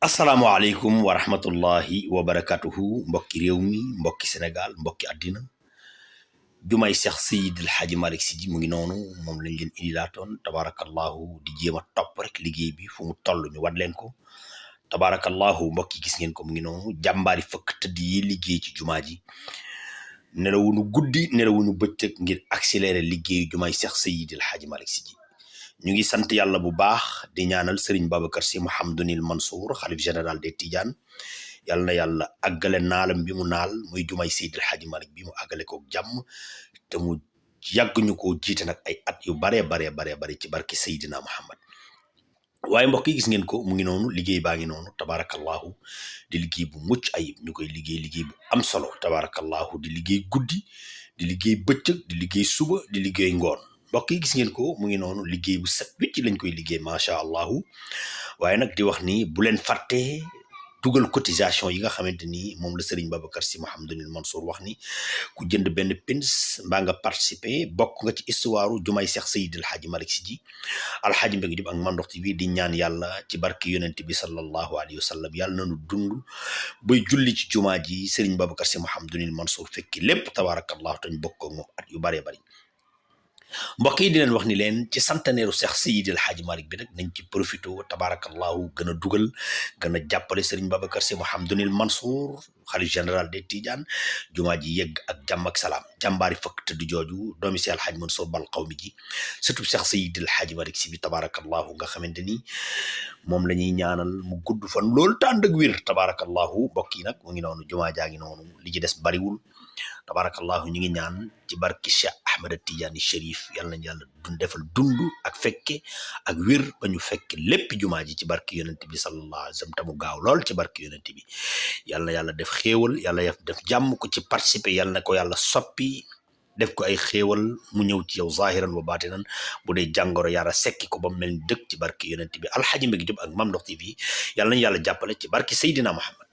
asalaamaaleykum wa rahmatullahi wa barakatuhu mbokki réew mi mbokki Sénégal mbokki àddina jumaay Seex Seydi El Hadji Malick Sy ji mu ngi noonu moom lañ leen indilaatoon tabarakallahu di jéem a topp rek liggéey bi fu mu toll ñu wan leen ko tabarakallahu mbokki gis ngeen ko mu ngi noonu jàmbaari fëkk tëdd yi liggéey ci jumaa ji nelawuñu guddi nelawuñu bëccëg ngir accélérer liggéeyu jumaay Seex Seydi El Hadji Malick Sy ji ñu ngi sant yàlla bu baax di ñaanal Serigne Babacar Sy Mouhamadoul Mansour xalif général des Tidianes yàlla na yàlla àggale naalam bi mu naal muy jumay Seydi El Hadji Malick bi mu àggale ko jàmm te mu yàgg ñu ko jiite nag ay at yu baree bare ci barke Seydina Muhammad waaye mbokk yi gis ngeen ko mu ngi noonu liggéey baa ngi noonu tabarakallahu di liggéey bu mucc ayib ñu koy liggéey bu am solo tabarakallahu di liggéey guddi di liggéey bëccëg di liggéey suba di liggéey ngoon mbokk yi gis ngeen ko mu ngi noonu liggéey bu set wicc lañ koy liggéey macha allahu waaye nag di wax ni bu leen fàtte dugal cotisation yi nga xamante ni moom la Serigne Babacar Sy Mouhamadoul Mansour wax ni ku jënd benn pins mbaa nga participer bokk nga ci histoire jumaay Seex Seydi El Hadji Malick Sy ji alxaaji Mbégi Diop ak Mame Ndokh TV di ñaan yàlla ci barke yonent bi sallallahu alayhi wa sallam yàlla nañu dund bay julli ci jumaa ji Serigne Babacar Sy Mouhamadoul Mansour fekki lépp tabarakallahu te ñu bokk ak moom at yu bëree bëri mbokk yi di leen wax ni leen ci centenaire Seex Seydi El Hadji Malick bi nag nañ ci profité tabarakallahu gën a dugal gën a jàppale Serigne Babacar Sy Mouhamadoul Mansour xalif général des Tidianes jumaa ji yegg ak jàmm ak salaam jàmbaari fëkk te du jooju doomi si alxaaj Mansour bal xaw mi ji surtout Seex Seydi El Hadji Malick Sy bi tabarakallahu nga xamante ni moom la ñuy ñaanal mu gudd fan loolu tànd ak wér tabarakallahu mbokk yi nag mu ngi noonu jumaa jaa ngi noonu li ci des bariwul tabarakallahu ñu ngi ñaan ci barki Cheikh Ahmed Tidiane Chérif yàlla nañ yàlla defal dund ak fekke ak wér ba ñu fekk lépp jumaa ji ci barki yonent bi sallallahu alayhi wa sallam tamu gaaw lool ci barki yonent bi yàlla na yàlla def xéewal yàlla def jàmm ko ci participer yàlla na ko yàlla soppi def ko ay xéewal mu ñëw ci yow zahiran wa batinan bu dee jàngoro yàlla sekki ko ba mel ni dëkk ci barki yonent bi alxaaji Mbégi Diop ak Mame Ndokh TV yàlla nañ yàlla jàppale ci barki Seydina Muhammad